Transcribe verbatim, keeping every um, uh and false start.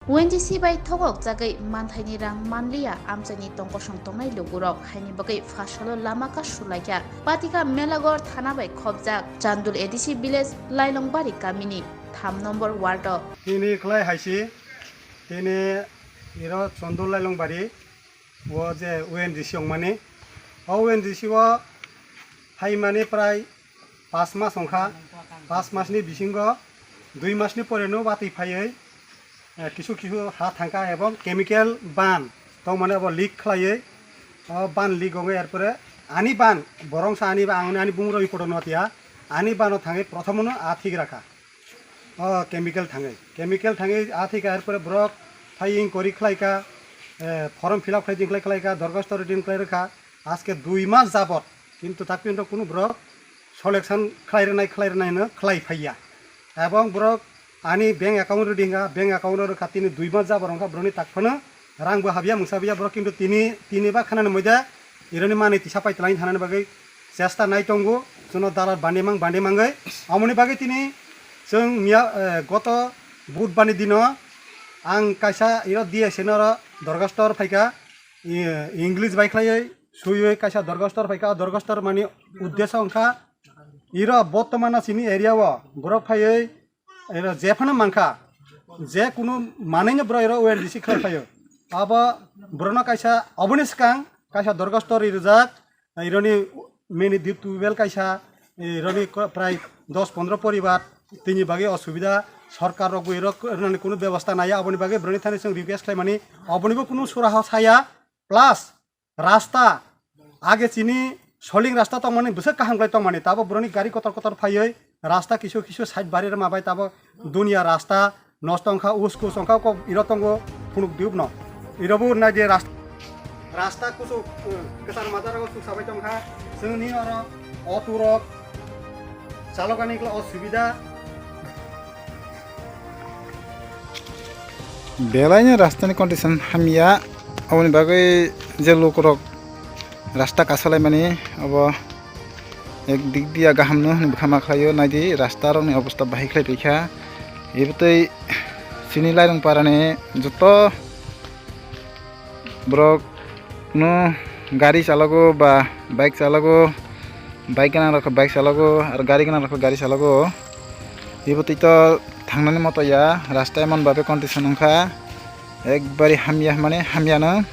O N G C bai thogok jagwi manthaini rang manliya amchaini tongkosong tongnai lugurok, haini bagwi phasalo lama kasulaikha. Patika Melaghor thana bai khopjak Chandul A D C village Lailongbari kamini tham nombor ward o. Tini khlai haisi, tini iro Chandul Lailongbari, o je O N G C wngmani. O O N G C o phaimani prai pas mas wngkha, pas masni bisingo dui masni poreno watwi phaiwi, eh, kisu kisu ha thangkha ebong chemical ban tongmani abo leak khlaiwi, o ban leak wngwi, erpore ani ban, borongsa ani ba, ang ani bumung rok report no tiya, ani bano thangwi prothomono a thik rakha. O chemical thangwi, chemical thangwi a thik, erpore borok phaiying kori khlaika, eh, form fill up khlai din khlai khlaika, dorkhasto ridin khlai rwkha, aske dui mas jabot, kintu tak pinto kunu borok selection khlai rwnai, khlai rwnai no khlai phaiya. Ebong borok ani bank account rwdi hinga, bank account rwkha, tini dui mas jabot wngkha borokni tak phano rang bo habya mungsa biya borok, kintu tini, tini ba khanani moida ironi mani tisa pai twlangwi thanani bagwi chesta nai tongo, chwngno dalal bandi mang, bandi mangwi. Amoni bagwi tini chwng miya, eh, goto budbani dino ang kaisa iro D S N oro dorkhasto phaika, eh, English bai khlaiwi suiwi kaisa dorkhasto phaika. O dorkhasto mani uddesho wngkha iro bortomana chini area o borok phaiwi ero jephano mankha, je kunu manwino borok ero O N G C khlai phaio. Abo borokno kaisa oboni swkang kaisa dorkhasto ri rwjak, ironi mini deep tubewell kaisa, ironi ko-, prai dos pondro poribar tini bagwi osubida, sorkar rok bo ero rwnani kunu bebosta naiya, aboni bagwi borokni thani chwng request khlaimani, obonibo kunu suraha saya, plus rasta, age chini soling rasta tongmani, bwswk kaham khlai tongmani, tabo borokni gari kotor kotor phaiwi rasta kisu kisu side bari rwma bai tabo dunia rasta nosto wngkha, us kus wngkha, kok iro tongo phunuk diupno. Irobo nai de ras-, rasta kusu, uh, kwchar majaro suk sabai tongkha, chwngni oro auto rok chalokani kla osubida. Belaino rastani condition hamya, aboni bagwi je lukurok rasta kasalaimani abo ek dik diya gahamno hwnwi bwkha ma khlaio. Naidi rasta rokni obosta bahai khlai tongkha. Ibotwi chini Lairung parani joto borok no gari chalogo ba bike chalogo, bike gwnang rok bike chalogo, aro gari gwnang rok gari chalogo. Ibotwi to thangnani moto ya, rasta emon babe condition wngkha, ekbari hamya mane hamyano.